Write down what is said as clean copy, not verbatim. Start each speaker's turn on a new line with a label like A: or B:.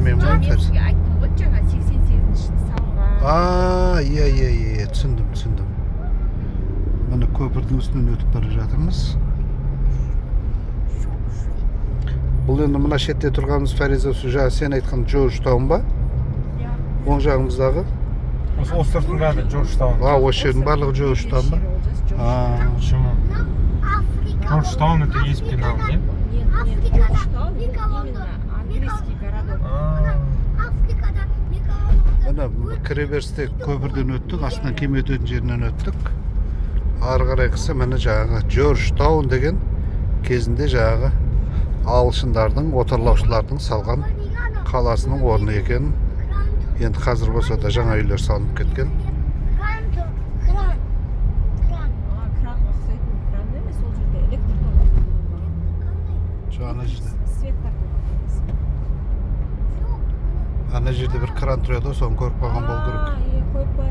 A: білмеймін
B: Жоқ,
A: ғой.
B: мен сізге айттым ғой жаңа, 88-жылы салынған.
A: А, иә, иә, иә, түсіндім, түсіндім. Міне, көпірдің үстінен өтіп бара жатырмыз. Бұл енді мына шетте тұрғанымыз, Фариза, сол жаңа сен айтқан Джорджтаун ба?
B: Иә.
A: Оң жағымыздағы.
C: Осы островтың бәрі Джорджтаун.
A: А, осы жердің барлығы Джорджтаун ба? А.
C: Почему?
D: Африка.
C: Джорджтаун — это и есть Пенал, нет?
B: Нет, нет, Джорджтаун — это именно английский городок.
C: А,
D: Африкада микроволновка.
A: Міне, кіреберісте көпірден өттік, астынан кеме өтетін жерінен өттік. Ары қарай қысы, міне, жаңағы Джорджтаун деген кезінде жаңағы ағылшындардың, отарлаушылардың салған қаласының орны екен. Енді қазір болса да жаңа үйлер салынып кеткен.
D: Кран тұр, кран. Кран.
B: А, кранға ұқсайтын, кран емес, ол жерде электр тоғы.
D: Қандай?
A: Жоқ, ана жерде
B: Свет тартылған.
D: Жоқ.
A: Ана жерде бір кран тұр еді ғой, соны көріп қалған болу керек.
B: А, е, қойып па?